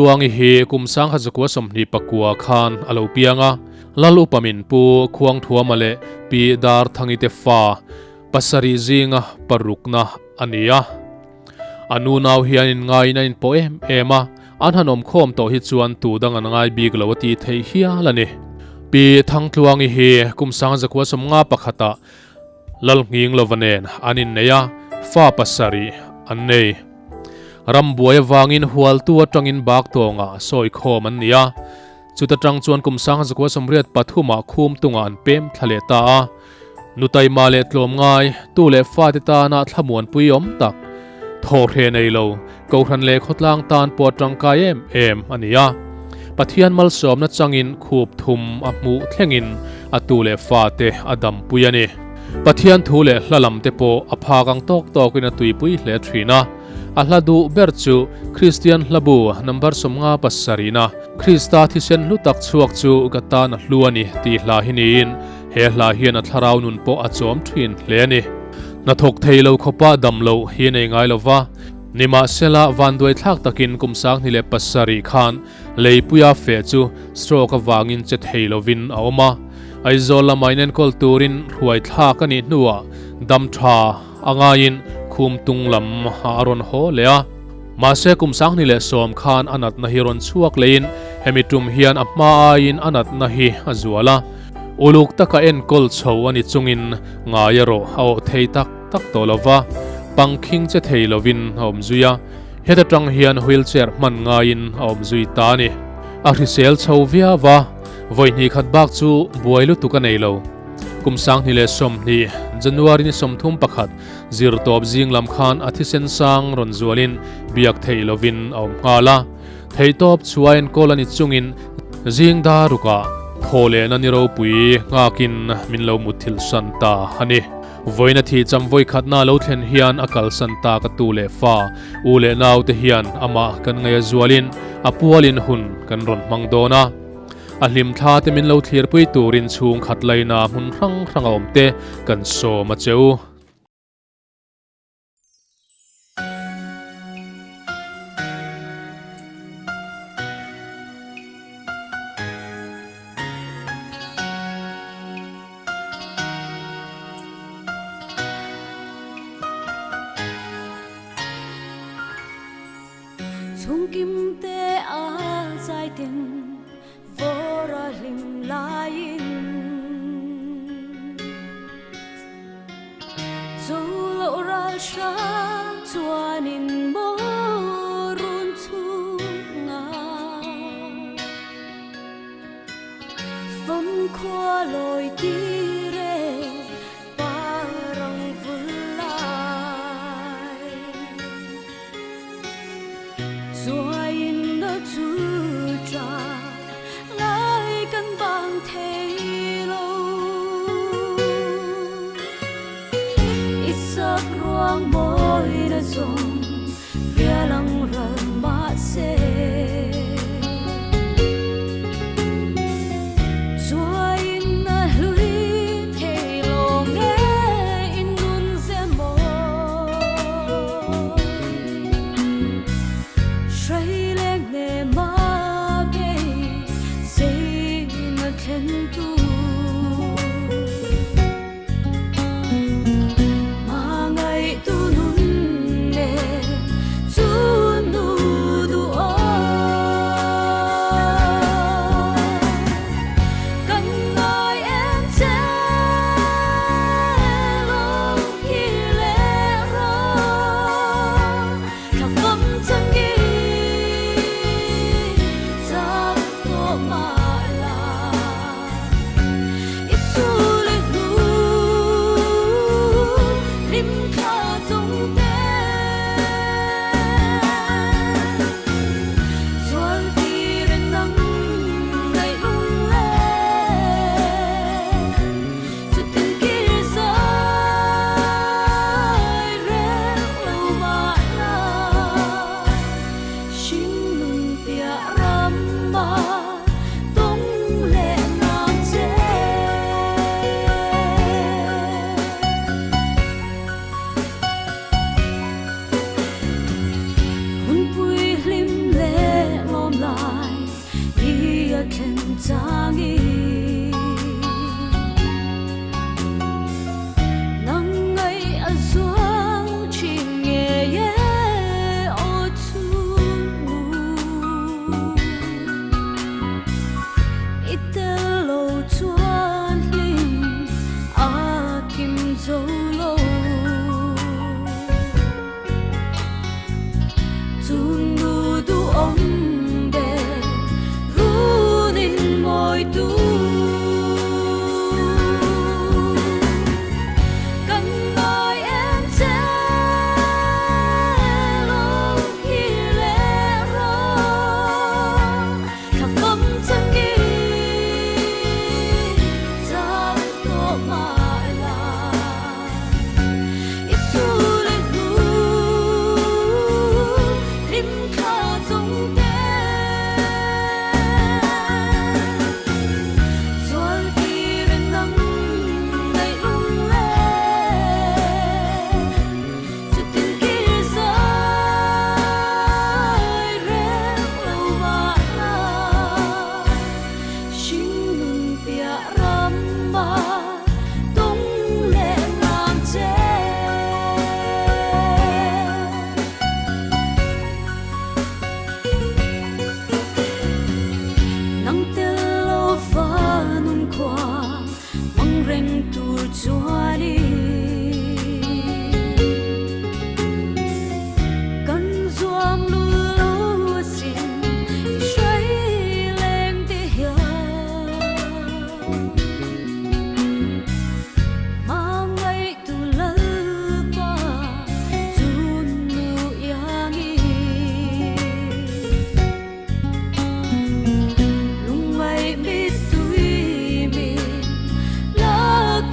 Thangtluangi hi kum 1929 khan a lo piang a, Lal Upamin Pu Khuangthuama leh Pi Darthangi te fa pasarih zinga parukna a ni a. A nu nau hian inngaiin a inpawh em em a, an han awmkhawm tawh hi chuan tu dang an ngai bik lo a tih theih hial a ni. Pi Thangtluangi hi kum 1951 ah Lalnghinglova nen an innei a, fa pasarih an nei. Rambuai avangin hualtu atangin Baktawngah sawikhawm an ni a, chuta tang chuan kum 1983 ah Khumtungah an pem thla leh ta a. Nutaima leh tlawmngai, tu leh fate tana thlamuanpui awm tak, thawhre nei lo, Kohhran leh khawtlang tan pawh tangkai em em a ni a. Pathian malsawmna changin khup thum a hmuh thlengin a tu leh fate a dampui a ni. Pathian thu leh hla lam te pawh a phak ang tawk tawkin a tuipui hle thin a. A hla duh ber chu Kristian hlabu number 57 na Krista thisen hlu tak chhuak chu ka tan a hlu a ni tih hla hi niin he hla hian a thlarau nun pawh a chawm thin hle a ni. Hnathawk thei lo khawpa dam loh hi a nei ngai lova. Nimahsela, vanduai thlak takin kum 2007 khan Leipuia feh chu stroke avangin che thei lovin a awm a. Aizawl lama inenkawl turin hruai thlak a nih hnuah dam tha a ngaiin khum tung lam a rawn haw leh a. Mahse kum 2010 khan a natna hi rawn chhuak leiin hemi tum hian a hma aiin a natna hi a zual a. Uluk taka enkawl chho a ni chungin ngai erawh a awh thei tak tak tawh lova, pangkhing che thei lovin a awm zui a, heta tang hian wheelchair hman ngaiin a awm zui ta a ni. A hrisel chho viau va, vawi hnih khat bak chu buai lutuk a nei lo. Kum 2020, January ni 31, zirtawp zing lam khan a thisen sang rawn zualin biak theih lovin a awm nghal a. Theihtawp chhuah enkawl a ni chungin zing dar rukah thaw lehna ni ropui nghakin min lo mutthilh san ta a ni. Vawiin a thih cham vawi khatna lo thlen hian a kalsan ta ka tu leh fa, u leh nau te hian amah kan ngaih a zualin a pualin hun kan rawn hmang dawn a. A hlim thla te min lo thlirpui turin chhung khat laina hmun hrang hrang a awm te kan sawm a che u. Chhungkim te a zaitin vawr a hlim laiin Chu loh ral hrang chuanin maw run chhungah Famkhua lawi tir e parang vul lai Chuaiin na chu tha ngai kan bang thei lo I sak ruang mawi na zawng rialang ral mahse Chuaiin na hlui thei lo nge in nun ze mawi Hrai leng hne ma bei sei na thlen tu Ma ngai tu nun nen.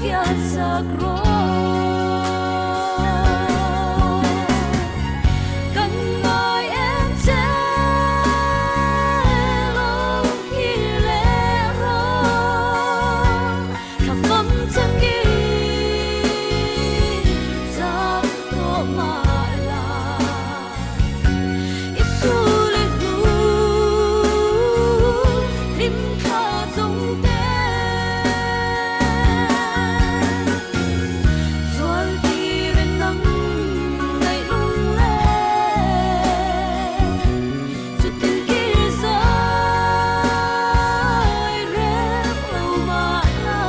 kian sak rawh. Kan ngai em che lo kir leh rawh. Thla fam changin zam tawh mah la. I sul i hnu hlim thla zawng te. Zual tir in nang ngaih lung le. Chutin kir zai rem lo mah la.